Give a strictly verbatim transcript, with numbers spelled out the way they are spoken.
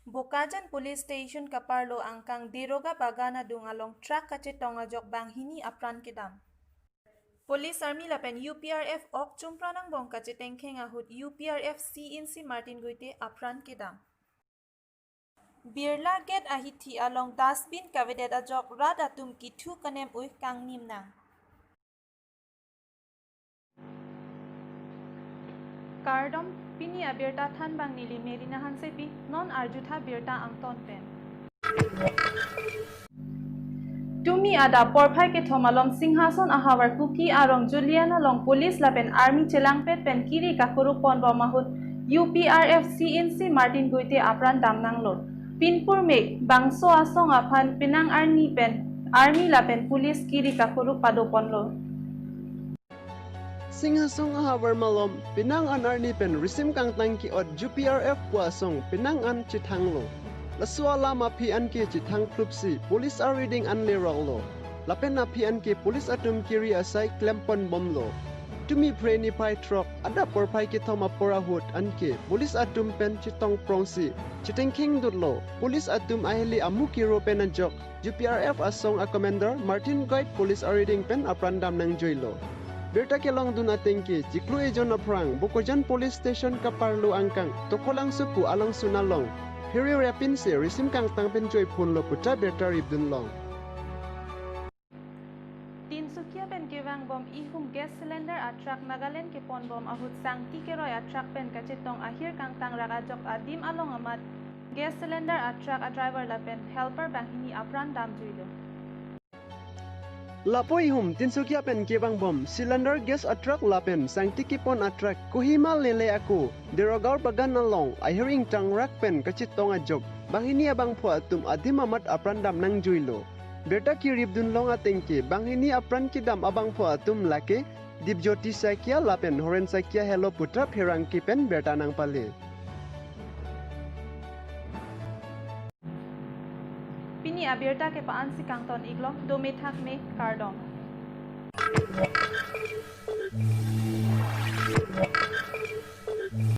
Bokajan Police Station kaparlo angkang Deroga Bagan adung along truck kachetong ajok banghini apran kedam. Police Army lapen U P R F ok chumpran angbong kachetengkheng ahut U P R F C in C Martin Guite apran kedam. Birla Gate ahithi along dustbin kavedet ajok rat atum kithu kanem ui kangnim nang. Kardom, pini abirta thanbang neli Merina Hansepi, non arjutha birta angton pen. Tumi adap porphai kethom alom Singhason ahavar Kuki arong Julian along police lapen army chelangpet pen kiri kakuruk ponbom ahut U P R F C in C Martin Guite apran damnanglo. Pinpur mek bangso asong aphan penang arni pen army lapen police kiri kakuruk padoponlo. Singhason ahavar malom penang an arni pen risim kangtang ke-ot U P R F pu asong penang an chethanglo. Laso alam aphi anke chethang plupsi police ariding an leroklo. Lapen aphi anke police atum kiri asai klemponbomlo. Tumi Phre niphai throk adap porphai kethom apor ahut anke police atum pen chetongprongsi chetengkheng dutlo. Police atum ahili amu kiro pen ajok U P R F asong a commander Martin Guite police ariding pen apran damnangjuilo. Birta kelongdun atengke chiklo ejon aphrang Bokajan Police Station kaparlo angkang Tokolangso pu alangsun along phere repinse risim kangtang pen joiphunlo puta birta ripdunlong. Tinsukia pen kevangbom ihum gas cylinder a truck Nagaland keponbom ahut sangti keroi a truck pen kachetong ahir kangtang rak ajok adim along amat gas cylinder a truck a driver lapen helper banghini apran damjuilo. Lapu ihum Tinsukia pen kevangbom cylinder gas a truck lapen sangti kepon a truck Kohima lele ako Deroga Bagan along ahir ingtang rak pen kachetong ajok banghini abangphu atum adim amat apran damnangjuilo. Birta keripdunlong atengke banghini apran kedam abangphu atum lake Dipjyoti Saikia lapen Horen Saikia helo puta pherangke pen birta nangpale. Pini abirta ke pa-ansi kangton iklong, dome thakme, kardom.